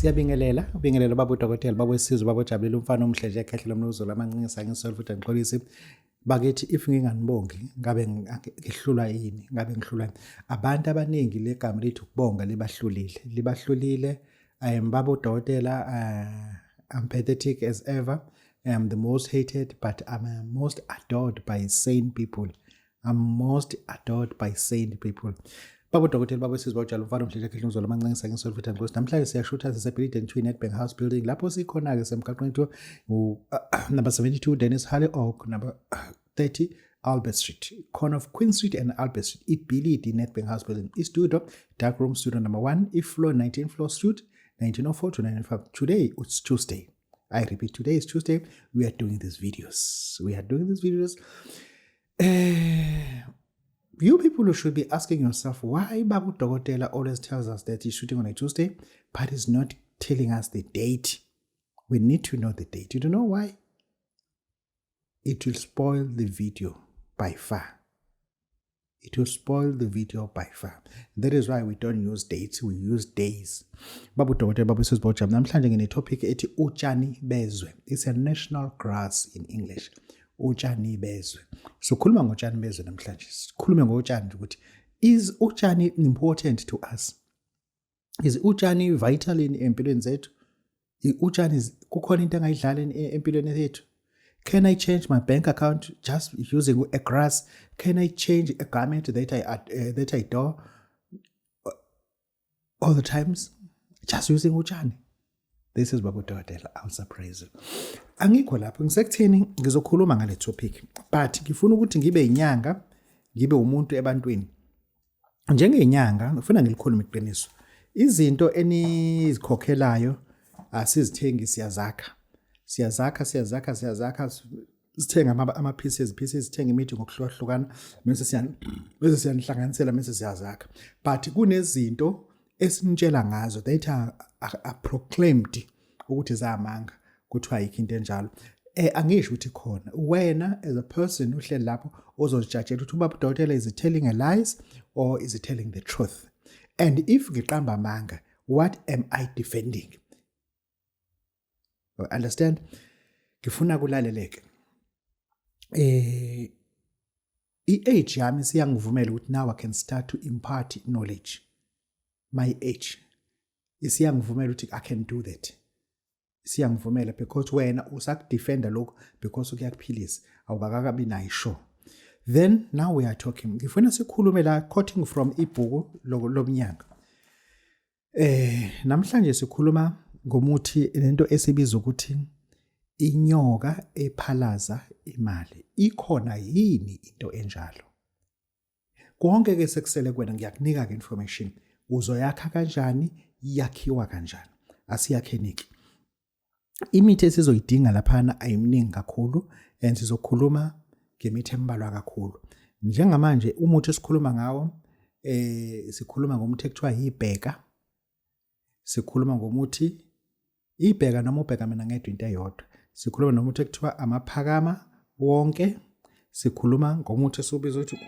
Siyabingelela, ubingelela baba udokotela, baba wesizwe, baba ojabulela umfana omuhle nje ekhehla lomnuzolo amancinisa ngisolo futhi angixolisi. Bakithi if nginganibongi ngabe ngihlulwa yini? Ngabe ngihlulwa yini? Abantu abaningi legama lithi ukubonga libahlulile. Libahlulile. I am baba udokotela, I'm pathetic as ever. I am the most hated but I'm most adored by sane people. I'm most adored by sane people. Baba udokotela baba sizwa ujalo umfana omhlele ekhehla umzolo amancinisa ngisolo futhi ankosi. Namhlanje siyashutha sisebhilidini 2 Nedbank House Building lapho sikhona ke semgaqweni 2 number 72 Dennis Halley Oak number 30 Albert Street, corner of Queen Street and Albert Street. Ibhilidi Nedbank House Building. Istudio, dark room studio number 1, ifloor 19 floor suite 1904 to 1905. Today it's Tuesday. I repeat, today is Tuesday. We are doing these videos. We are doing these videos. You people who should be asking yourself why Babu Dokotela always tells us that he's shooting on a Tuesday, but he's not telling us the date. We need to know the date. You don't know why? It will spoil the video by far. It will spoil the video by far. That is why we don't use dates, we use days. Babu Dokotela, Babu Sisbojam, namhlanje ngine topic ethi utshani bezwe. It's a national grass in English. Utshani bezwe. Sikhuluma ngotshani bezwe namhlanje. Sikhulume ngotshani ukuthi is utshani important to us? Is utshani vital in empilweni zethu? Utshani kukhona into engayidlala empilweni yethu? Can I change my bank account just using a grass? Can I change a garment that I do all the times just using utshani? This is Babu Dokotela, I'll surprise you. Angikho lapho ngisekutheni ngizokhuluma ngale topic but ngifuna ukuthi ngibe inyanga ngibe umuntu ebantwini. Njengenyanga ngifuna ngilikhulume iqiniso. Izinto enizikhokhelayo asizithengi siyazakha. Siyazakha siyazakha siyazakha sithenga ama pieces pieces sithenga imithi ngokuhlukahlukana bese siya bese siyanihlanganisela bese siyazakha. But kunezinto esinitshela ngazo that are proclaimed ukuthi zamanga kuthiwa ayikho into enjalo. Angisho ukuthi khona wena as a person uhleli lapho ozozijajela ukuthi ubaba udokotela is telling a lies or is telling the truth, and if ngiqamba amanga, what am I defending? You understand? Ngifuna kulaleleke. I-age yami siyangivumela ukuthi now I can start to impart knowledge. My age isiyangivumela ukuthi I can do that. Siyangivumela because wena usakudefenda lokho because kuyakuphilisa awukakabi nayo sure. Then now we are talking. Ngifuna sikhulume la quoting from ibhuku lomnyaka. Namhlanje sikhuluma ngomuthi lento esibiza ukuthi inyoka ephalaza imali. Ikhona yini into enjalo? Konke ke sekusele kuwena, ngiyakunika ke information. Uzoyakha kanjani, yakhiwa kanjani? Asiyakheniki. Imithi esizoyidinga laphana ayiminingi kakhulu and sizokhuluma ngemithi embalwa kakhulu. Njengamanje umuthi esikhuluma ngawo sikhuluma ngomuthi ekuthiwa yibheka. Sikhuluma ngomuthi ibheka noma ubheka mina ngedwa into eyodwa. Sikhuluma nomuthi ekuthiwa amaphakama wonke. Sikhuluma ngomuthi esiwubiza ukuthi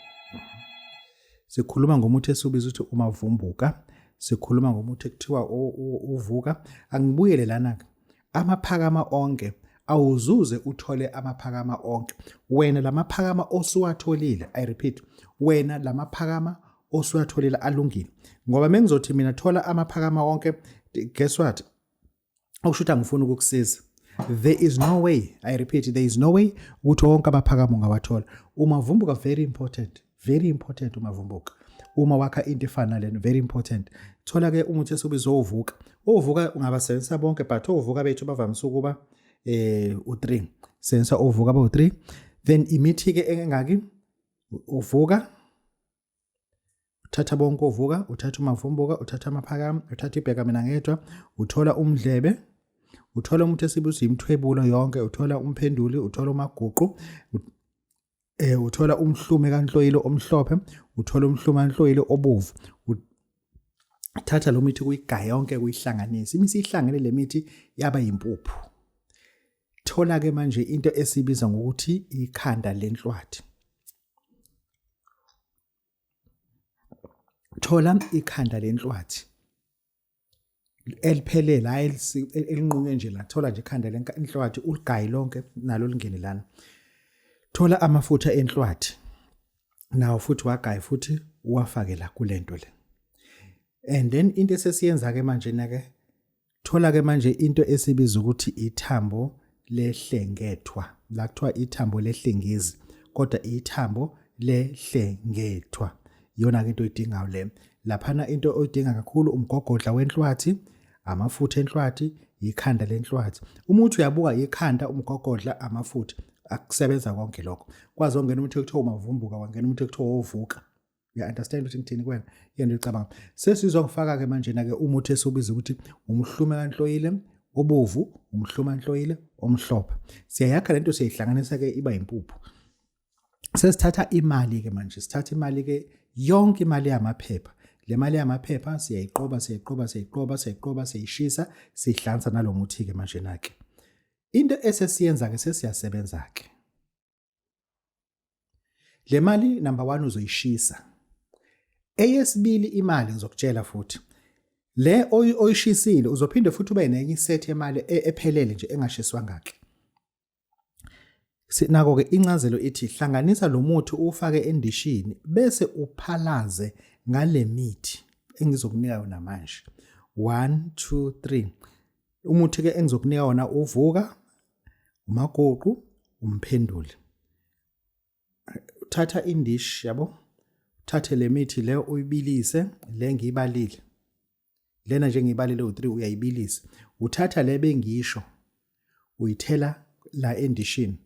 sikhuluma ngomuthi esiwubiza ukuthi umavumbuka. Sikhuluma ngomuthi ekuthiwa uvuka. Angibuyele lana ke. Amaphakama onke awuzuze uthole amaphakama onke. Wena lamaphakama osuwatholile, I repeat, wena lamaphakama osuwatholile alungile. Ngoba mengizothi mina thola amaphakama onke, guess what? Okusho ukuthi angifuni ukukusiza. There is no way, I repeat, there is no way ukuthi wonke amaphakama ungawathola. Umavumbuka very important, very important umavumbuka. Uma wakha into efana lena very important. Thola ke umuthi esiwubiza ovuka. Ovuka ungabasebenzisa bonke but ovuka bethu bavamise ukuba u3. Sebenzisa ovuka bawu3. Then imithi ke engaki uvuka uthatha bonke ovuka, uthatha umavumbuka, uthatha amaphakama, uthatha ibheka mina ngedwa, uthola umdlebe, uthola umuthi esibiza imthwebulo yonke, uthola umphenduli, uthola umaguqu, uthola umhlume kanhloyilo omhlophe, uthola umhlume kanhloyilo obovu. Uthatha lo mithi kuyigaya yonke kuyihlanganisa. Imithi ihlangene le mithi yaba yimpuphu. Thola ke manje into esibiza ngokuthi ikhanda lenhlwathi. Thola ikhanda lenhlwathi. Eliphelele, hayi elinqunywe nje la. Thola nje ikhanda lenhlwathi uligayi lonke nalo lingene lana. Thola amafutha enhlwathi nawo futhi wagaye futhi uwafake la kulento le. And then into esesiyenza ke manje na ke, thola ke manje into esibiza ukuthi ithambo lehlengethwa. La kuthiwa ithambo lehlengezi, kodwa ithambo lehlengethwa iyona ke into oyidingayo le. Laphana into oyidinga kakhulu umgogodla wenhlwathi, amafutha enhlwathi, ikhanda lenhlwathi. Uma uthi uyabuka ikhanda, umgogodla, amafutha, akusebenza konke lokho. Kwazi ongena umuthi ekuthiwa umavumbuka, wangena umuthi ekuthiwa ovuka. Uya understand ukuthi ngithini kuwena? Yena ucabanga. Sesizokufaka ke manje na ke umuthi esiwubiza ukuthi umhlume kanhloyile obovu, umhlume kanhloyile omhlophe. Siyayakha lento, siyayihlanganisa ke iba impuphu. Sesithatha imali ke manje, sithatha imali ke, yonke imali yamaphepha. Le mali yamaphepha siyayiqoba, siyayiqoba, siyayiqoba, siyayiqoba, siyayishisa, sihlanza nalomuthi ke manje na ke. Into esesiyenza ke, sesiyasebenza ke. Le mali number 1 uzoyishisa. Eyesibili imali ngizokutshela futhi. Le oyishisile uzophinde futhi ube nenye iset yemali ephelele nje engashiswanga ke. Nako ke incazelo ithi hlanganisa lo muthi uwufake endishini bese uphalaze ngale mithi engizokunika yona manje. 1 2 3. Umuthi ke engizokunika wona uvuka, umaguqu, umphenduli. Uthatha indishi yabo, uthathe le mithi le uyibilise, le ngiyibalile lena nje ngiyibalile u3, uyayibilisa. Uthatha le bengisho uyithela la endishini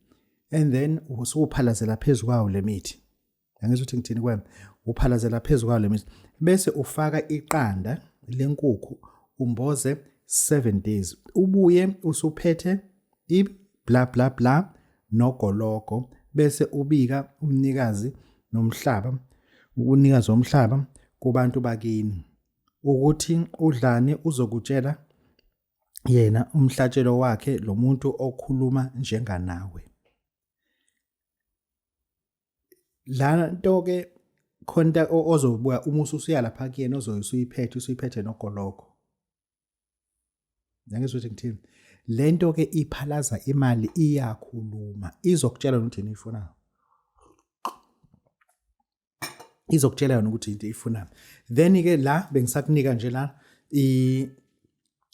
and then usuphalazela phezulu kwawo le mithi. Angizwa ukuthi ngithini kwena. Uphalazela phezulu kwawo le mithi bese ufaka iqanda lenkukhu, umboze 7 days, ubuye usuphethe i bla bla bla nogologo, bese ubika umnikazi nomhlaba, unikazi womhlaba kubantu bakini ukuthi udlani. Uzokutshela yena umhlatshelo wakhe lo muntu okhuluma njenganawe. La nto ke khona ozobuya uma usuya lapha kuyena, ozobe usuyiphethe, usuyiphethe nogologo. Ngiyangizwa ukuthi ngithini. Lento ke iphalaza imali, iyakhuluma, izokutshela ukuthi yini ifunayo, izokutshela yona ukuthi into ifunayo. Then ke la bengisakunika nje la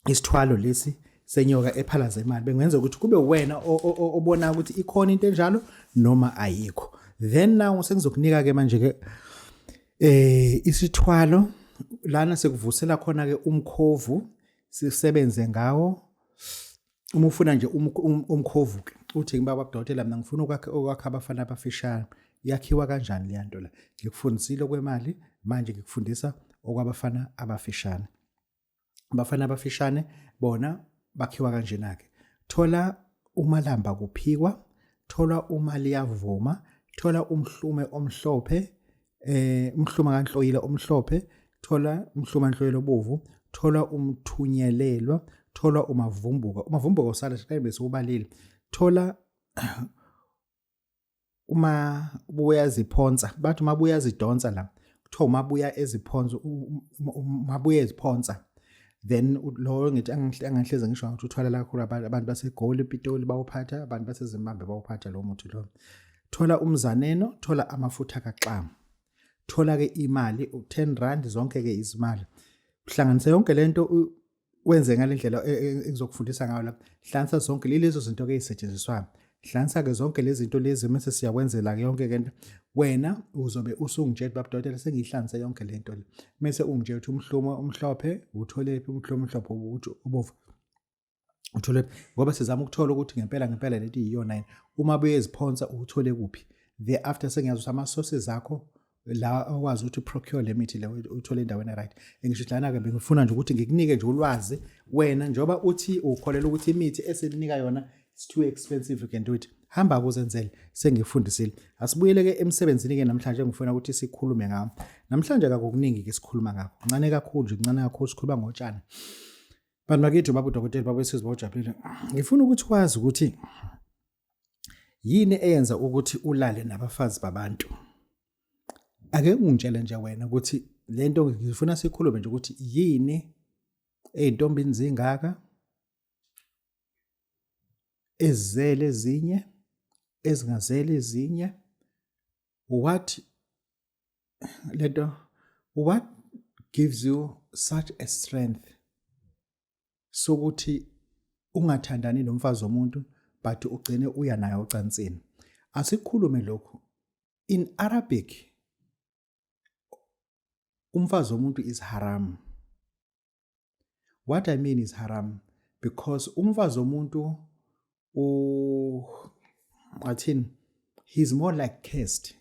isithwalo lesi senyoka ephalaza imali, bengenza ukuthi kube wena obona ukuthi ikhona into enjalo noma ayikho. Then now sengizokunika ke manje ke isithwalo lana sekuvusela khona ke umkhovu, sisebenze ngawo. Uma ufuna nje umkhovu ke, uthi ngibaba dokotela, mina ngifuna ukwakha abafana abafishane, yakhiwa kanjani leya nto la? Ngikufundisile okwemali, manje ngikufundisa okwabafana abafishane. Abafana abafishane bona bakhiwa kanjena ke. Thola umalamba kuphikwa, thola umaliyavuma, thola umhlume omhlophe, umhluma kanhloyile omhlophe, thola umhluma kanhloyile obovu, thola umthunyelelwa, thola umavumbuka. Umavumbuka usala siqale bese ubalile. Thola uma buya ziphonsa, bathi uma buya zidonsa la, kuthiwa uma buya eziphonsa, uma buya eziphonsa. Then lo ngithi angihleze ngisho ukuthi uthwala kakhulu abantu baseGoli, ePitoli bawuphatha, abantu baseZimbabwe bawuphatha lo muthi lo. Thola umzaneno, thola amafutha kaxamu, thola ke imali u10 rand, zonke ke izimali, uhlanganise yonke lento, wenze ngale ndlela engizokufundisa ngayo la. Hlanganisa zonke lezo zinto ke ezisetshenziswayo, hlanganisa ke zonke lezi zinto lezi, mase siyakwenzela ke yonke ke nto. Wena uzobe usungitshela, baba dokotela, sengiyihlanganise yonke lento le, mase ungitshela ukuthi umhlumo omhlophe utholephi, umhlumo omhlophe obovu uthole, ngoba sizama ukuthola ukuthi ngempela ngempela lento iyiyona yini. Uma buye eziphonsa uthole kuphi? Thereafter sengiyazi ukuthi ama-sources akho la okwazi ukuthi procure le mithi le uyithole endaweni right. Ngisho lana ke bengifuna nje ukuthi ngikunike nje ulwazi wena, njengoba uthi ukholelwa ukuthi imithi esinika yona it's too expensive, you can do it, hamba kuzenzele. Sengifundisile, asibuyele ke emsebenzini ke namhlanje ngifuna ukuthi sikhulume ngawo. Namhlanje akakuningi ke sikhuluma ngakho, kuncane kakhulu nje, kuncane kakhulu. Sikhuluma ngotshani, bantu bakithi. Baba udokotela, baba wesizwe, bawujabulile. Ngifuna ukuthi wazi ukuthi yini eyenza ukuthi ulale nabafazi babantu. Ake ungitshele nje wena ukuthi lento ngifuna sikhulume nje ukuthi yini. Ey'ntombini zingaka ezizele ezinye ezingazele ezinye what lento what gives you such a strength sokuthi ungathandani nomfazi womuntu but ugcine uya naye ocansini? Asikhulume lokhu in Arabic, umfazi womuntu is haram. What I mean is haram because umfazi womuntu u athini, he's more like cursed,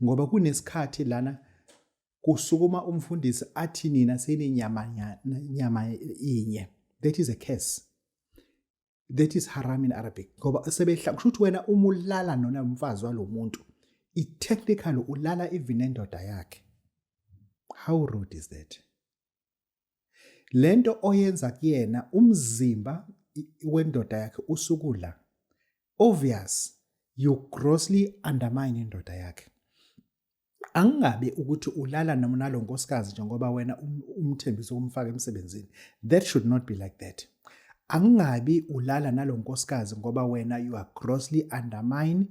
ngoba kunesikhathi lana kusukuma umfundisi athi nina seninyama nyama inye. That is a curse, that is haram in Arabic, ngoba sebehla kusho ukuthi wena uma ulala nona umfazi walomuntu, i-technically ulala even nendoda yakhe. How rude is that? Lento oyenza kuyena, umzimba wendoda yakhe usukula. Obvious, you grossly undermine indoda yakhe. Angingabe ukuthi ulala noma nalo nkosikazi njengoba wena umthembise ukumfaka emsebenzini. That should not be like that. Angingabi ulala nalo nkosikazi ngoba wena you are grossly undermine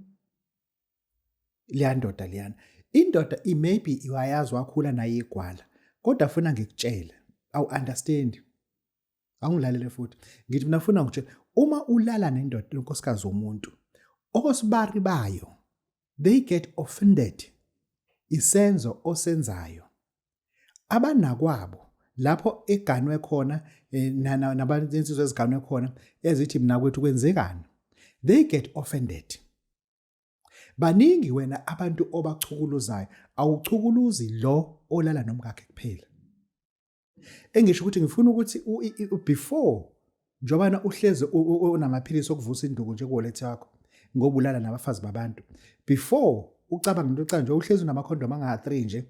leya ndoda leyana. Indoda maybe iwayazi, wakhula naye igwala, kodwa funa ngikutshele, awu understand, awungilalele futhi. Ngithi mina funa ngikutshele, uma ulala nendoda, inkosikazi womuntu, osibari bayo, they get offended isenzo osenzayo. Abanakwabo lapho eganwe khona nabantu eziganwe khona ezithi mina kwethu kwenzekani, they get offended. Baningi wena abantu obachukuluzayo, awuchukuluzi lo olala nomkakhe kuphela. Engisho ukuthi ngifuna ukuthi before njengoba uhlezi unamaphilisi okuvusa induku nje kuwolethe wakho ngoba ulala nabafazi babantu, before ucabanga into ocabanga nje, uhlezi unamakhondomu anga-3 nje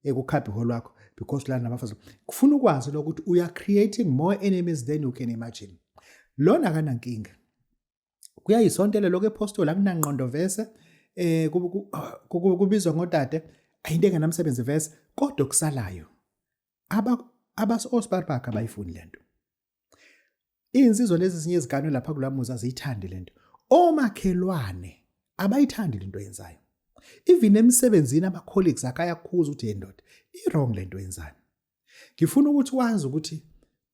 ekukhaphi lwakho because ulala nabafazi, kufuna ukwazi lokuthi we are creating more enemies than you can imagine. Lona akanankinga, kuyayisontela lokho epostoli, akunangqondo vese, kubizwa ngodade, ayinto engenamsebenzi vese, kodwa okusalayo aba abas osibari bakhe abayifuni lento. Insizwa lezi zinye eziganwe lapha kulamuzi aziyithandi lento, omakhelwane abayithandi lento oyenzayo, even emsebenzini ama colleagues akhe ayakhuza ukuthi yendoda i-wrong lento oyenzayo. Ngifuna ukuthi wazi ukuthi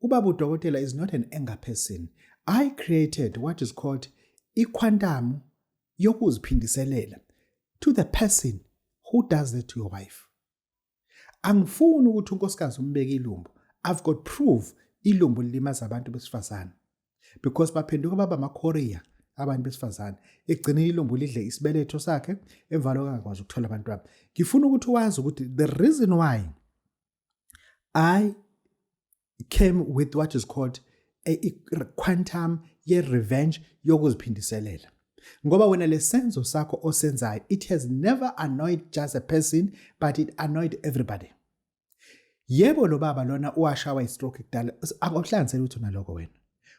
ubaba udokotela is not an anger person. I created what is called iquantum yokuziphindiselela to the person who does that to your wife. Angifuni ukuthi unkosikazi umbeke ilumbo. I've got proof ilumbo lilimaza abantu besifazane because baphenduka baba amaKorea abantu besifazane. Ekugcineni ilumbo lidle isibeletho sakhe, emva lokho angakwazi ukuthola abantwana. Ngifuna ukuthi wazi ukuthi the reason why I came with what is called a quantum ye-revenge, yokuziphindiselela, ngoba wena lesenzo sakho osenzayo, it has never annoyed just a person, but it annoyed everybody. Yebo, lo baba lona uwashawa i-stroke kudala, akuhlanganisele ukuthi unaloko wena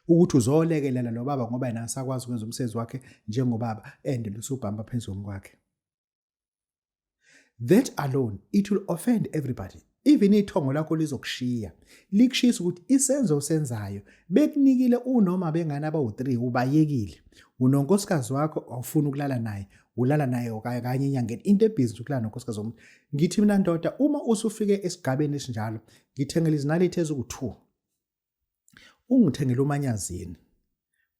ukuthi uzolekelela lo baba ngoba yena asakwazi ukwenza umsebenzi wakhe njengobaba and lusubhamba phezu kwakhe. That alone, it will offend everybody. Even ithongo lakho lizokushiya, likushisa ukuthi isenzo osenzayo bekunikile unoma bengane abawu-3, ubayekile, unonkosikazi wakho awufuni ukulala naye, ulala naye kanye enyangeni, into ebhizi ukulala nonkosikazi womuntu. Ngithi mina ndoda, uma usufike esigabeni esinjalo, ngithengele izinalithi eziwu-2, ungithengele umanyazini,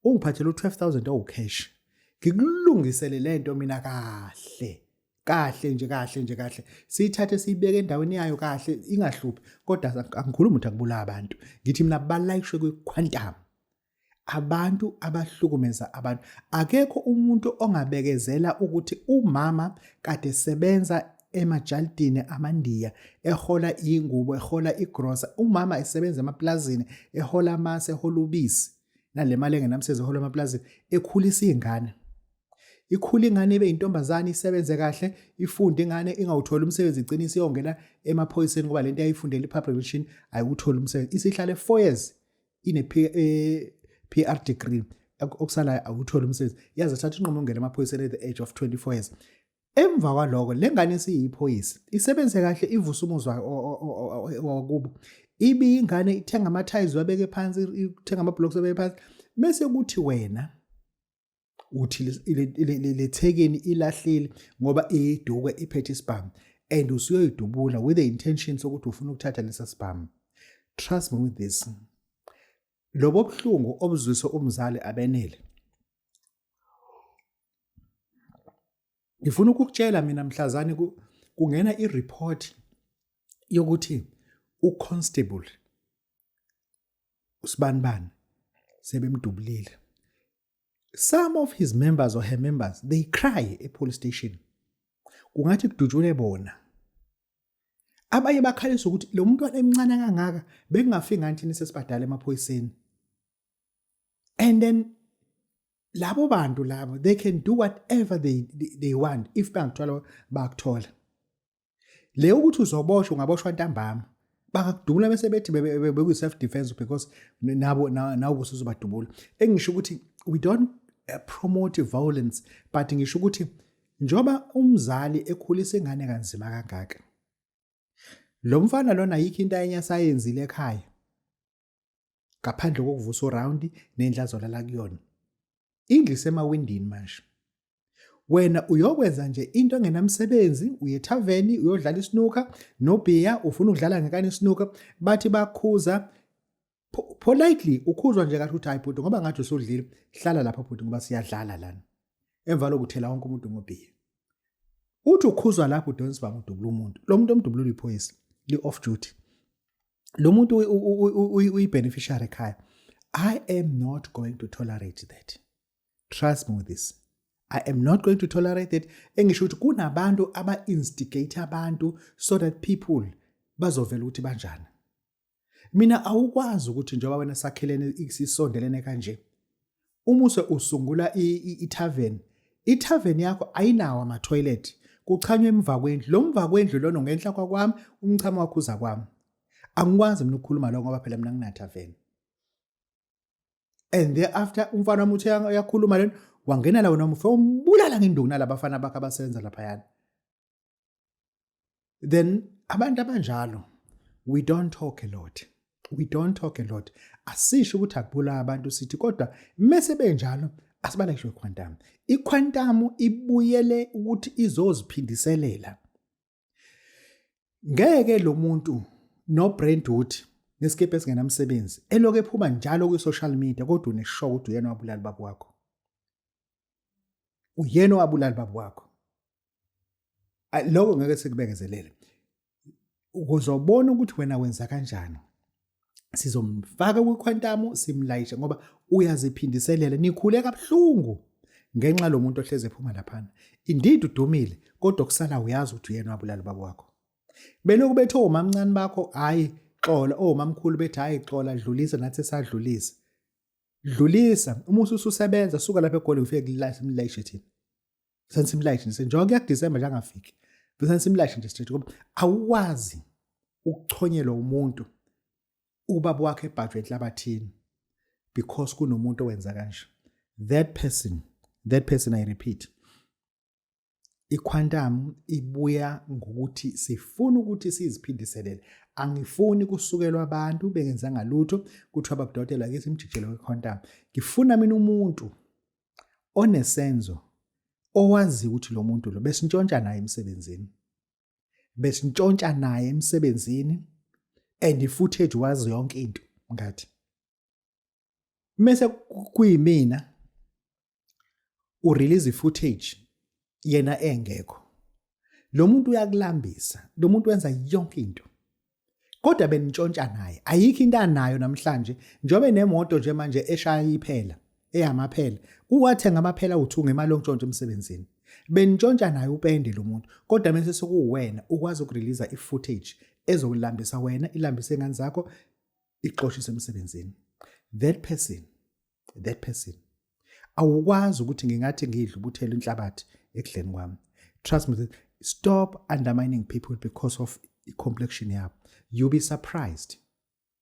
ungiphathele u-12 000 owucash, ngikulungisele lento mina kahle kahle nje, kahle nje kahle, siyithathe siyibeke endaweni yayo kahle, ingahluphi. Kodwa angikhulumi ukuthi akubulawa abantu. Ngithi mina balayishwe kwi-quantum abantu abahlukumeza abantu. Akekho umuntu ongabekezela ukuthi umama kade sebenza emajalidini amandiya ehola ingubo, ehola igrosa, umama esebenza emaplazini ehola amasi, ehola ubisi, nale mali engenamsebenzi, ehola emaplazini, ekhulisa iy'ngane, ikhula ingane ibe intombazane, isebenze kahle, ifunde ingane, ingawutholi umsebenzi, igcine isiyongena emaphoyiseni ngoba lento yayifundela i-public relation ayiwutholi umsebenzi. Isihlale 4 years ine PR degree, okusalayo awutholi umsebenzi, yaze thatha inqumo ongena emaphoyiseni at the age of 24 years. Emva kwaloko le ngane isiyiphoyisa, isebenze kahle, ivuse umuzi wakubo. Ibi ingane ithenga ama-tiles wabeke phansi, ithenga ama-blocks wabeke phansi, bese kuthi wena uthi lethekeni ilahlile ngoba iyiduke iphethe isibhamu and usuyoyidubula with the intention sokuthi ufuna ukuthatha lesa sibhamu. Trust me with this, lobo buhlungu obuzwiswe umzali abenele. Ngifuna ukukutshela mina mhlazane kungena i-report yokuthi uconstable usibanibani sebemdubulile. Some of his members or her members, they cry e-police station, kungathi kudutshule bona. Abanye bakhalisa ukuthi lo mntwana emncane kangaka bekungafiki ngani thina sesibadala emaphoyiseni. And then labo bantu labo, they can do whatever they want. If bangakuthola, bakuthola. Le ukuthi uzoboshwa, ungaboshwa ntambama, bangakudubula bese bethi bekuyi self defense because nabo nawe usuzobadubula. Engisho ukuthi we don't promote violence, but ngisho ukuthi njoba umzali ekhulisa ingane kanzima kangaka, lo mfana lona ayikho into ayenye asayenzile ekhaya ngaphandle kokuvusa uround nendlu azolala kuyona, indlu isemawindini. Manje wena uyokwenza nje into engenamsebenzi, uye ethaveni uyodlala isnooker nobhiya, ufuna ukudlala ngenkani isnooker. Bathi bakhuza politely, ukhuzwa nje kahle ukuthi hayi bhuti, ngoba ngathi usudlile, hlala lapha bhuti ngoba siyadlala lana. Emva lokuthela wonke umuntu ngobhiya, uthi ukhuzwa lapho, udonsa isibhamu, udubula umuntu. Lo muntu omdubulula iphoyisa li-off duty, lo muntu uyi-beneficiary ekhaya. I am not going to tolerate that. Trust me with this, I am not going to tolerate it. Engisho ukuthi kunabantu aba-instigate abantu so that people bazovela ukuthi banjani. Mina awukwazi ukuthi njengoba wena sakhelene, sisondelene kanje, uma use usungula i-tavern, i-tavern yakho ayinawo ama-toilet, kuchanywa emva kwendlu. Lo mva kwendlu lona ngenhla kwakwami, umchamo wakho uza kwami. Angikwazi mina ukukhuluma lo ngoba phela mina ngina-tavern. And thereafter umfana wami uthe uyakhuluma lena, wangena la wena ufike umbulala ngenduku nalabafana bakhe abasebenza laphayana. Then abantu abanjalo, we don't talk a lot, we don't talk a lot. Asisho ukuthi akubulawa abantu sithi, kodwa mese benjalo asibalekiswe iquantum. Iquantum ibuyele ukuthi izoziphindiselela. Ngeke lo muntu no brain duty nesikebhe esingenamsebenzi elokhu ephuma njalo kwi-social media, kodwa uneshow ukuthi uyena wabulala ubaba wakho, uyena owabulala ubaba wakho. Lokho ngeke sikubekezelele. Uzobona ukuthi wena wenza kanjani. Sizomfaka kwiquantum, simlayishe ngoba uyaziphindiselela. Nikhule kabuhlungu ngenxa lo muntu ohleze ephuma laphana. Indeed udumile, kodwa kusala uyazi ukuthi uyena wabulala ubaba wakho. Belokhu bethi omamncane bakho, hayi xola, omamkhulu bethi hayi xola, dlulisa, nathi sadlulisa. Dlulisa uma ususebenza, suka lapha eGoli ufike simlayishe thina. Sensimlayishe nje njengoba kuya kuDecember nje angafiki, bese simlayishe nje straight ngoba awukwazi ukuchonyelwa umuntu ubaba wakhe ebhajwe enhlabathini because kunomuntu owenza kanje. That person, that person, I repeat, iquantum ibuya ngokuthi sifuna ukuthi siziphindiselele. Angifuni kusukelwa abantu bengenzanga lutho, kuthiwa babudokotela ke simjikijele kwequantum. Ngifuna mina umuntu onesenzo owazi ukuthi lo muntu lo besintshontsha naye emsebenzini, besintshontsha naye emsebenzini, and i-footage wazi yonke into ngathi. Mese kuyimina urelease i-footage yena engekho, lo muntu uyakulambisa, lo muntu wenza yonke into, kodwa benintshontsha naye. Ayikho into anayo namhlanje njengoba nemoto nje manje eshaya iphela eyamaphela, uwathenga amaphela u2 ngemali yokuntshontsha emsebenzini. Benintshontsha naye upende lo muntu, kodwa mase sekuwena ukwazi ukurelease i-footage ezokulambisa wena, ilambise ingane zakho, ixoshise emsebenzini. That person, that person, awukwazi ukuthi ngingathi ngidla ubuthelo inhlabathi ekudleni kwami. Trust me, stop undermining people because of i-complexion yabo. You'll be surprised,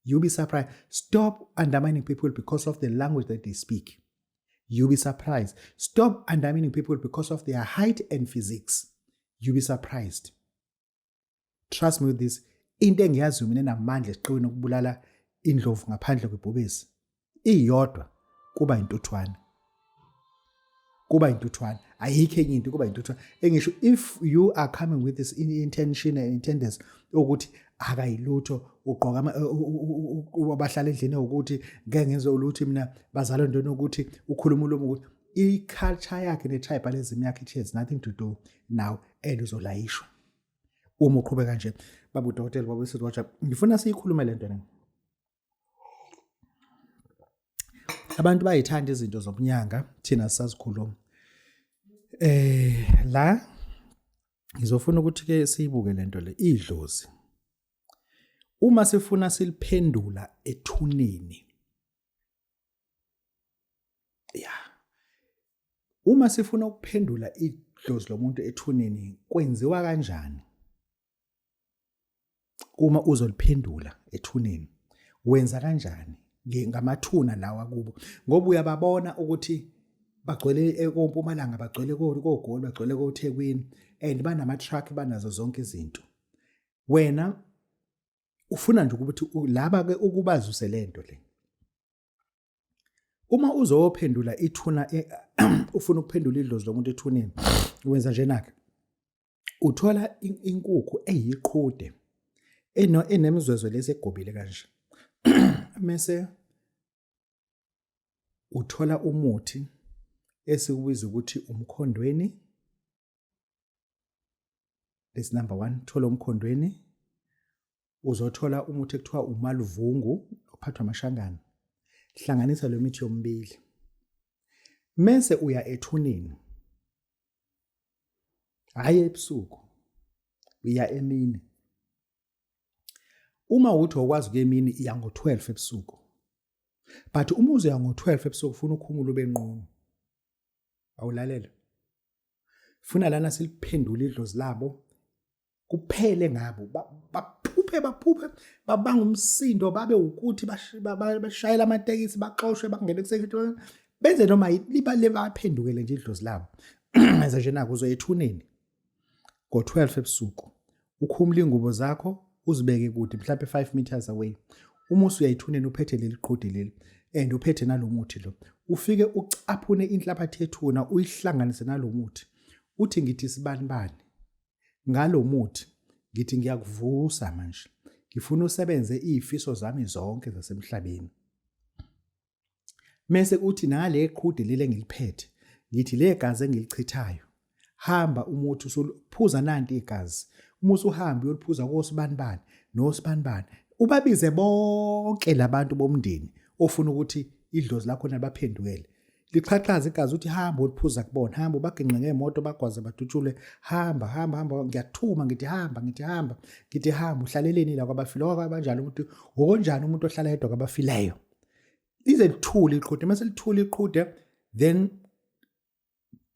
you'll be surprised. Stop undermining people because of the language that they speak. You'll be surprised. Stop undermining people because of their height and physiques. You'll be surprised. Trust me with this. Into engiyaziyo mina enamandla esiqiwini okubulala indlovu ngaphandle kwebhubesi iyodwa kuba intuthwane. Kuba intuthwane. Ayikho enye into kuba intuthwane. Engisho if you are coming with this intention and intendence ukuthi akayilutho ugqoka abahlala endlini ukuthi ngeke ngenze ulutho mina bazalwa ntoni ukuthi ukhuluma ulomo ukuthi i-culture yakhe ne-tribalism yakhe it has nothing to do now and uzolayishwa uma uqhubeka nje. Baba udokotela, baba isizwaja, ngifuna siyikhulume lento le. Abantu bayithanda izinto zobunyanga, thina sisazikhuluma. La ngizofuna ukuthi ke siyibuke lento le, idlozi. Uma sifuna siliphendula ethuneni. Ya. Uma sifuna ukuphendula idlozi lomuntu ethuneni kwenziwa kanjani? Uma uzoliphendula ethuneni wenza kanjani ngamathuna lawa kubo, ngoba uyababona ukuthi bagcwele kompumalanga, bagcwele koGoli, bagcwele koThekwini and banama truck, banazo zonke izinto. Wena ufuna nje ukuthi laba ke ukubazuse lento le. Uma uzophendula ithuna, ufuna ukuphendula idlozi lomuntu ethuneni, wenza njena ke. Uthola inkukhu eyiqhude eno enemizwezwe lesi egobile kanje. Mese uthola umuthi esikubiza ukuthi umkhondweni. This number 1, thola umkhondweni. Uzothola umuthi ekuthiwa umaluvungu ophathwa amashangana. Hlanganisa lo mithi yomibili. Mese uya ethuneni. Hayi ebusuku. Uya emini. Uma uthi okwazi ukuya emini iya ngo-12 ebusuku. But uma uzoya ngo-12 ebusuku ufuna ukhumula ube nqunu. Awulalela. Funa lana siliphendule idlozi labo kuphele ngabo, baphuphe baphuphe babanga umsindo, babe ukuthi bashayela amatekisi, baxoshwe, bangene kusecurity, benze noma liba lebaphendukele nje idlozi labo. Enza nje naku, uzoya ethuneni ngo-12 ebusuku, ukhumule ingubo zakho uzibeke kude mhlawumbe 5 meters away. Uma usuya ethuneni uphethe leli qhude leli and uphethe nalomuthi lo, ufike ucaphune inhlabathi yethuna uyihlanganise nalomuthi, uthi ngithi sibanibani ngalomuthi, ngithi ngiyakuvusa manje, ngifuna usebenze izifiso zami zonke zasemhlabeni. Mese uthi nale qhude leli engiliphethe, ngithi le gazi engilichithayo, hamba umuthi usuphuza nanti igazi, uma usuhamba uyoliphuza kosibanibani nosibanibani, ubabize bonke labantu bomndeni ofuna ukuthi idlozi lakho nabaphendukele. Liqhaqhaza igazi, uthi hamba uliphuza kubona, hamba ubaginqe ngemoto, bagwaze, badutshulwe, hamba hamba hamba, ngiyathuma ngithi hamba, ngithi hamba, ngithi hamba. Uhlaleleni la kwabafile? Okwabanjani umuntu okonjani umuntu ohlala yedwa kwabafileyo? Lize lithule iqhude. Mase lithule iqhude, then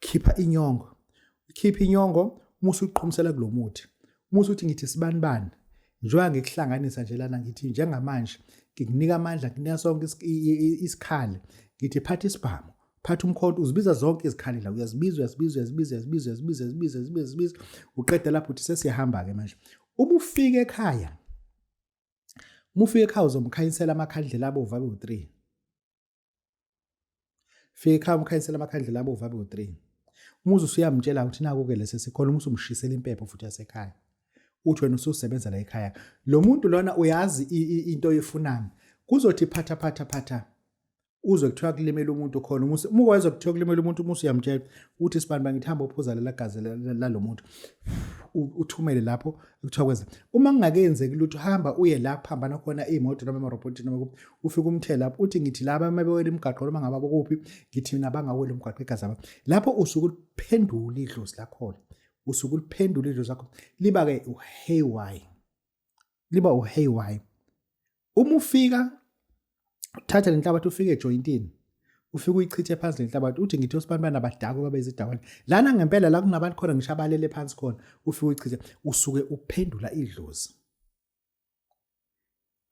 khipha inyongo, khipha inyongo, uma usuqhumisela kulomuthi, uma usuthi ngithi sibanibani, njengoba ngikuhlanganisa nje lana, ngithi njengamanje ngikunika amandla, ngikunika sonke isikhali, ngithi phatha isibhamu, phatha umkhonto, uzibiza zonke izikhali la, uyazibiza uyazibiza uyazibiza uyazibiza uyazibiza uyazibiza uyazibiza uyazibiza, uqeda lapho uthi sesiyahamba-ke manje. Uma ufika ekhaya, uma ufika ekhaya uzomkhanyisela amakhandlela abovu abe u-3. Fika ekhaya umkhanyisela amakhandlela abovu abe u-3. Uma uze usuyamtshela ukuthi naku-ke lesi sikhona, uma usumshisela impepho futhi yasekhaya, uthi wena ususebenza la ekhaya. Lo muntu lona uyazi into oyifunayo. Kuzothi phatha phatha phatha, uzwe kuthiwa kulimele umuntu khona. Uma ukwazi kuthiwa kulimele umuntu, uma usuyamtshela uthi sibani bangithi hamba uphuza lela gazi lalo muntu, uthumele lapho kuthiwa kwenza. Uma kungakenzeki lutho, hamba uye la kuphambana khona iy'moto noma amarobhothi noma kuphi, ufike umthele lapho, uthi ngithi laba uma bewela imigaqo noma ngabe kuphi, ngithi mina bangawela umgwaqo igazi laba. Lapho usuke uliphendula idlozi lakhona, usuke uliphendula idlozi lakho, liba-ke uhaywire, liba uhaywire. Uma ufika thatha le nhlabathi, ufike ejoyintini, ufike uyichithe phansi le nhlabathi, uthi ngithi osibanibani abadakwe babe izidakwane lana ngempela, la kunabantu khona ngisho abalele phansi khona, ufike uyichithe, usuke uphendula idlozi.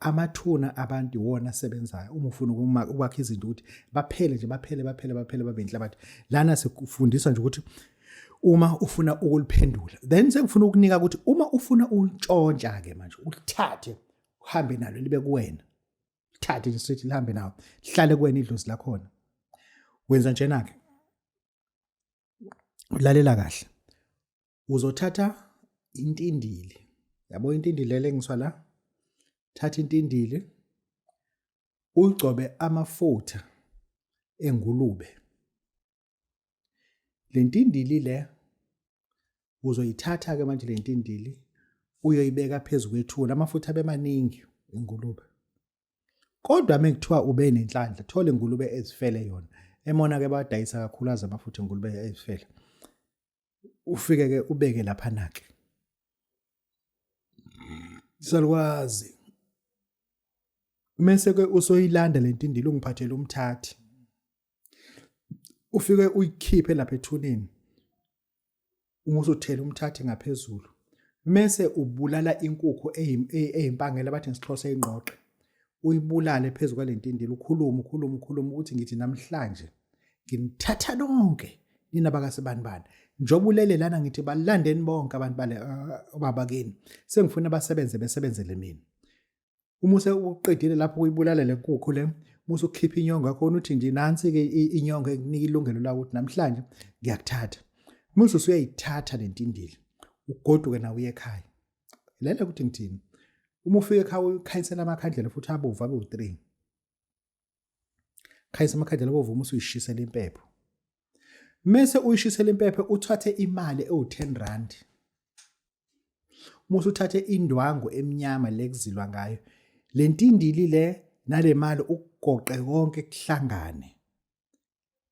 Amathuna abantu iwona asebenzayo uma ufuna ukwakha izinto ukuthi baphele nje, baphele baphele baphele babe inhlabathi. Lana sikufundisa nje ukuthi Uma ufuna ukuliphendula, then sengifuna ukunika ukuthi uma ufuna ulitshontsha ke manje, ulithathe uhambe nalo libe kuwena, lithathe nje straight lihambe nawo, lihlale kuwena idlozi lakhona. Wenza njena ke, ulalela kahle. Uzothatha intindili, yabo, intindili elengiswa la. Thatha intindili, uyigcobe amafutha engulube. Le ntindili le uzoyithatha ke manje, le ntindili uyoyibeka phezu kwethuna, amafutha abe maningi engulube. Kodwa mekuthiwa ube nenhlanhla, thola ingulube ezifele yona. Emona ke badayisa kakhulu aze amafutha engulube ezifele. Ufike ke ubeke lapha nake. Salukwazi. Mese ke usoyilanda lentindili, ungiphathele umthathi. Ufike uyikhiphe lapha ethuneni. Uma usuthela umthathi ngaphezulu, mese ubulala inkukhu eyimpangela, bathi ngesiXhosa ingqoqe, uyibulale phezu kwalentindili, ukhulume, ukhulume, ukhulume ukuthi ngithi namhlanje nginithatha nonke nina bakasibanibani, njengoba ulele lana, ngithi balandeni bonke abantu bale obaba kini, sengifuna basebenze, besebenzele mina. Uma usewuqedile lapho kuyibulala le nkukhu le, uma usukhipha inyongo yakho, uthi nje nansi-ke inyongo ekunika ilungelo lawo ukuthi namhlanje ngiyakuthatha. Uma usuyayithatha le ntindili, ugoduke nawe uye ekhaya. Lalela ukuthi ngithini. Uma ufika ekhaya, ukhanyisela amakhandlela futhi abovu abe u-3. Khanyisa amakhandlela abovu, uma usuyishisela impepho. Mese uyishisela impepho, uthathe imali ewu-10 rand. Uma usuthathe indwangu emnyama le kuzilwa ngayo, le ntindili le nale mali, ukugoqe konke kuhlangane.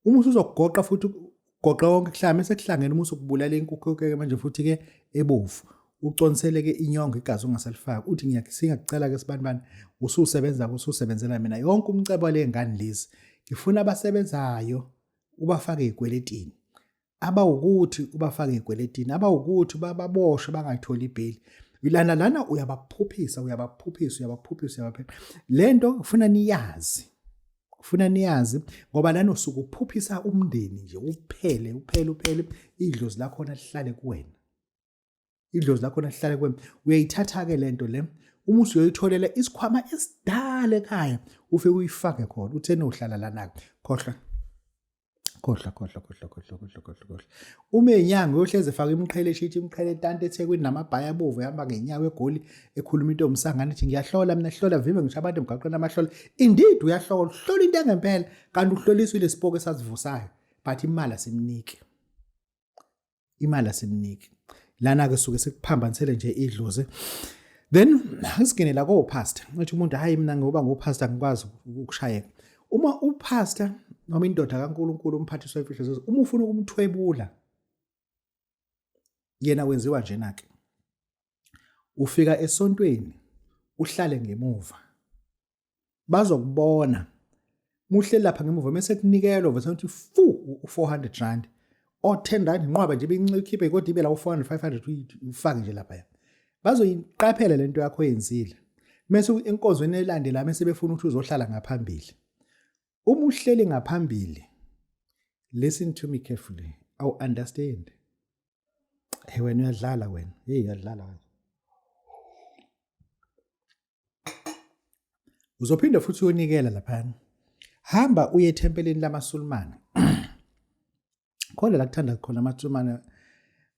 Uma usuzokugoqa futhi, ugoqe konke kuhlangane, mase kuhlangene, uma usukubulala inkukhu ke manje futhi ke ebovu, uconsele ke inyongo, igazi ungasalifaki, uthi ngiyakusingakucela ke sibanibani, ususebenza ususebenzela mina yonke umcebo wale ngane lezi, ngifuna abasebenzayo ubafake ezikweletini, abawukuthi ubafake ezikweletini, abawukuthi bababoshwe bangatholi ibheli. Lana lana uyabaphuphisa, uyabaphuphisa, uyabaphuphisa, uyabaphuphisa. Lento ufuna niyazi, ufuna niyazi, ngoba lana usuke uphuphisa umndeni nje uphele, uphele, uphele, idlozi lakhona lihlale kuwena, idlozi lakhona lihlale kuwena. Uyayithatha-ke lento le, uma usuyoyitholela isikhwama esidala ekhaya, ufike uyifake khona, utheni uhlala lana-ke. Khohlwa, khohlwa, khohlwa, khohlwa, khohlwa, khohlwa, khohlwa, khohlwa. Uma enyanga uyohleze efaka imiqhele, eshithi imiqhele entante eThekwini namabhayi abovu, ehamba ngenyawo eGoli, ekhuluma into yomsangano, ethi ngiyahlola mina, hlola vive ngisho abantu emgaqweni amahlola. Indeed uyahlola, uhlola into engempela, kanti uhloliswa ile sipoko esazivusayo, but imali asimniki, imali asimniki. Lana ke suke sikuphambanisele nje idlozi. Then singene la ko pastor, uthi umuntu, hayi, mina ngoba ngupastor ngikwazi ukushayeka. Uma upastor noma indoda kaNkuluNkulu, umphathiswa wemfihlo, uma ufuna ukumthwebula yena, wenziwa njena ke: ufika esontweni, uhlale ngemuva, bazokubona muhle lapha ngemuva, mase kunikelwa vese uthi fu u400 rand or 10 rand, inqwaba nje beyikhiphe, kodwa ibe la u400, 500, ufake nje lapha. Bazoyiqaphela lento yakho oyenzile. Mase enkonzweni elandela mase befuna ukuthi uzohlala ngaphambili. Uma uhleli ngaphambili, listen to me carefully, awu understand. Hey wena, uyadlala wena, hey, uyadlala wena. Uzophinde futhi uyonikela laphana. Hamba uye ethempelini lamaSulumane. Khona la kuthanda khona amaSulumane,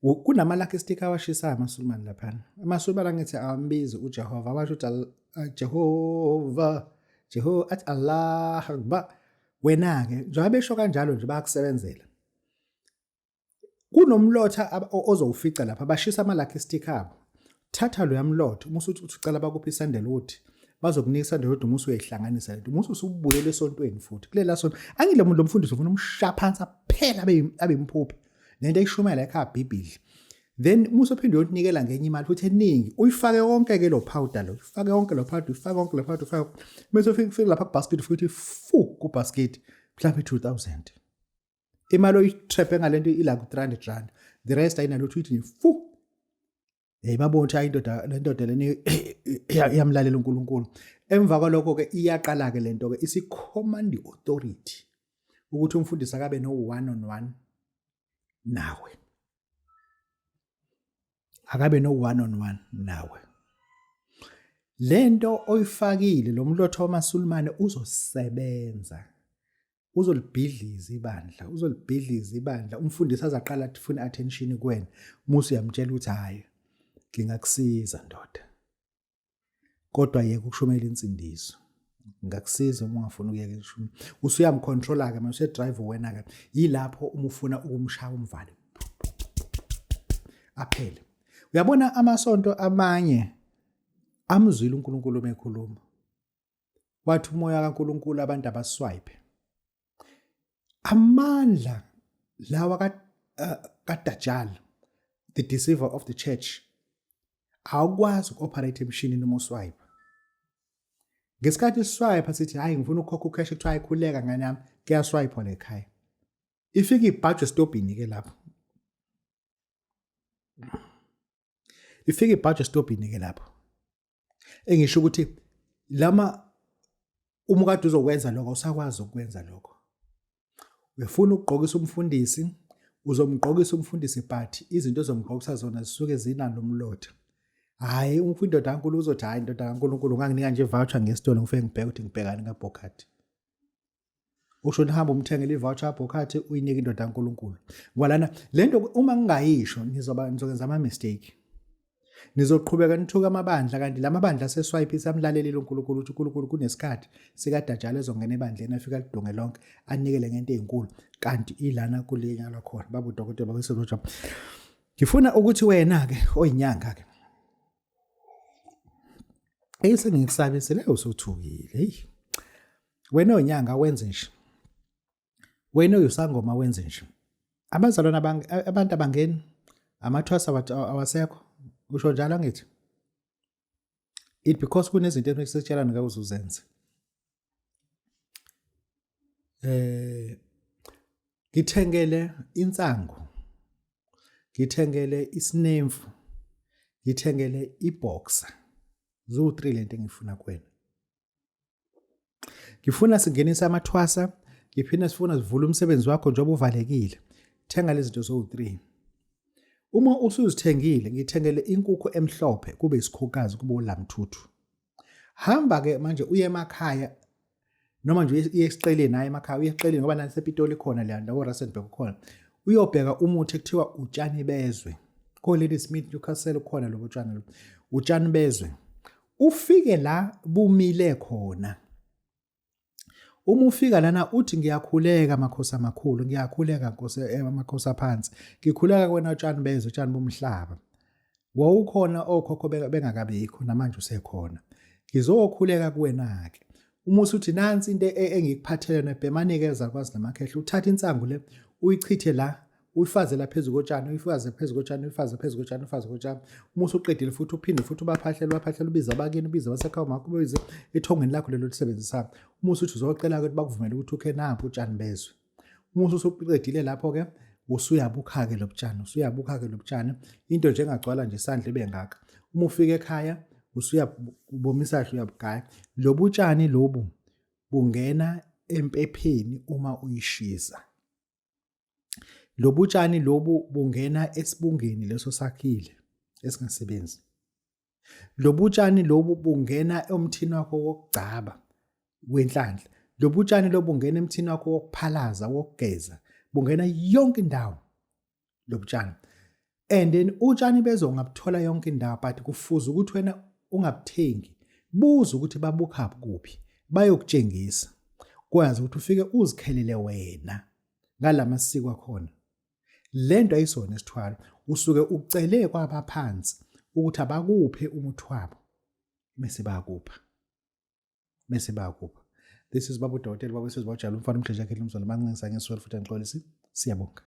kunama-lucky stick awashisayo amaSulumane laphana. AmaSulumane angithi awambizi uJehova, awasho ukuthi Jehova, Jehova, athi Allah Akbar. Wena-ke njengoba besho kanjalo nje, bayakusebenzela. Kunomlotha ozowufica lapha, bashisa ama-lucky stick abo. Thatha loya mlotha, uma usuthi uthi ucela bakuphi isandalwood, bazokunika isandalwood. Uma usuyayihlanganisa lento, uma usubuyela esontweni futhi kulela sonto, angile muntu, lo mfundisi ufuna umsha phansi aphela abe imphuphe nento ayishumela ekhaya bhibhidli. Then uma usuphinde uyonikela ngenye imali futhi eningi, uyifake yonke ke lo powder lo, uyifake yonke lo powder, uyifake yonke lo powder, uyifake, bese ufike ufike lapha kubasket futhi fu kubasket mhlawumbe 2000. Imali oyitraphe ngalento ila ku 300 rand, the rest ayinalutho. Uyithi nje fu, hey, babona ukuthi indoda, le ndoda leni iyamlalela uNkulunkulu. Emva kwalokho ke iyaqala ke lento ke, isi command authority ukuthi umfundisi akabe no one on one nawe. Akabe no one on one nawe. Lento oyifakile lo mlotha wamaSulumane uzosebenza. Uzolibhidliza ibandla, uzolibhidliza ibandla. Umfundisi azaqala athi funa attention kuwena. Musu uyamtshela ukuthi hayi ngingakusiza ndoda. Kodwa yeka ukushumayela insindiso. Ngingakusiza uma ungafuni ukuyeka ukushumayela. Usuyamcontrola ke manje usedrive wena ke. Yilapho uma ufuna ukumshaya umvale. Aphele. Uyabona amasonto amanye amzwile uNkulunkulu uma ekhuluma. Wathi umoya kaNkulunkulu abantu abaswipe. Amandla lawa ka uh, kaDajjal the deceiver of the church awukwazi uku-operate emshinini uma uswipe. Ngesikhathi swipe sithi hayi ngifuna ukukhokha ucash kuthiwa ayikhuleka ngane yami kuyaswipe le khaya. Ifike ibhajwe esitobhini ke lapho. Ifike ibhajwe esitobhini ke lapho. Engisho ukuthi lama uma kade uzokwenza lokho awusakwazi ukwenza lokho. Uyafuna ukugqokisa umfundisi, uzomgqokisa umfundisi but izinto ozomgqokisa zona zisuke zinalomlotha. Hhayi indoda kaNkulunkulu uzothi hhayi indoda kaNkulunkulu unganginika nje voucher ngesitolo ngifike ngibheke ukuthi ngibhekani kaBhokhathi. Usho nihambe umthengele i-voucher kaBhokhathi uyinike indoda kaNkulunkulu. Ngoba lana le nto uma ngingayisho nizoba nizokwenza ama-mistake. Nizoqhubeka nithuka amabandla kanti la mabandla aseswayiphisa amlalelile uNkulunkulu ukuthi uNkulunkulu kunesikhathi sikaDajjal ezongena ebandleni afike alidunge lonke anikele ngento ezinkulu kanti ilana kulinyalwa khona baba udokotela babesezojab ngifuna ukuthi wena ke oyinyanga ke esengikusabisile usuthukile hey wena onyanga wenze nje Wena uyusangoma wenze nje. Abazalwane abantu abangeni amathwasa awasekho. Usho njalo angithi? It because kunezinto ekusetshelana ngeke uzuzenze. Eh ngithengele insangu. Ngithengele isinemfu. Ngithengele iboxer. Ziwu-3 lento engifuna kuwena. Ngifuna singenise amathwasa, ngiphinde sifuna sivule umsebenzi wakho njengoba uvalekile. Thenga lezi zinto zowu-3. Uma usuzithengile, ngithengele inkukhu emhlophe kube isikhukazi kube ulamthuthu. Hamba-ke manje uye emakhaya noma nje uye esiqeleni hayi emakhaya uye esiqeleni ngoba nasePitoli khona leya ndawo Rustenburg khona. Uyobheka umuthi ekuthiwa utshani bezwe. Ko-Lady Smith Newcastle khona lobo tshani lobo. Utshani bezwe. Ufike la bumile khona. Uma ufika lana uthi ngiyakhuleka makhosi amakhulu, ngiyakhuleka nkosi eh, amakhosi aphansi. Ngikhuleka kuwena tshani bezwe, tshani bomhlaba. Wawukhona okhokho bengakabikho namanje usekhona. Ngizokhuleka kuwena-ke. Uma usuthi nansi into e, engikuphathele yona bhemani-ke ezakwazi namakhehla uthathe insangu le uyichithe la uyifaze la phezu kotshani uyifaze phezu kotshani uyifaze phezu kotshani uyifaze kotshani uma usuqedile futhi uphinde futhi ubaphahlele ubaphahlele ubize abakini ubize abasekhaya makho ubize ethongeni lakho lelo lisebenzisayo uma usuthi uzocela ukuthi bakuvumele ukuthi ukhe nampo utshani bezwe uma usuqedile lapho-ke usuyabukha-ke lo butshani usuyabukha-ke lo butshani into nje engagcwala nje isandla ibe ngaka uma ufika ekhaya usuyabomisa kahle uyabugaya lo butshani lobu bungena empepheni uma uyishisa Lobutshani lobu bungena esibungeni leso sakhile esingasebenzi. Lobutshani lobu bungena emthini wakho wokugcaba wenhlanhla. Lobutshani lobu bungena emthini wakho wokuphalaza, wokugeza. Bungena yonke indawo lobutshani. And then utshani bezwe ungabuthola yonke indawo but kufuze ukuthi wena ungabuthengi. Buza ukuthi babukha kuphi. Bayokutshengisa. Kwazi ukuthi ufike uzikhelele wena ngalamasiko akhona. Lento ayisona isithwalo. Usuke ucele kwabaphansi ukuthi abakuphe umuthi wabo bese bayakupha. Bese bayakupha. This is Babu Dokotela Babu Sizwe Bajala umfana umdleja khetha umzwana mancinisa ngeswele futhi angixolisi. Siyabonga.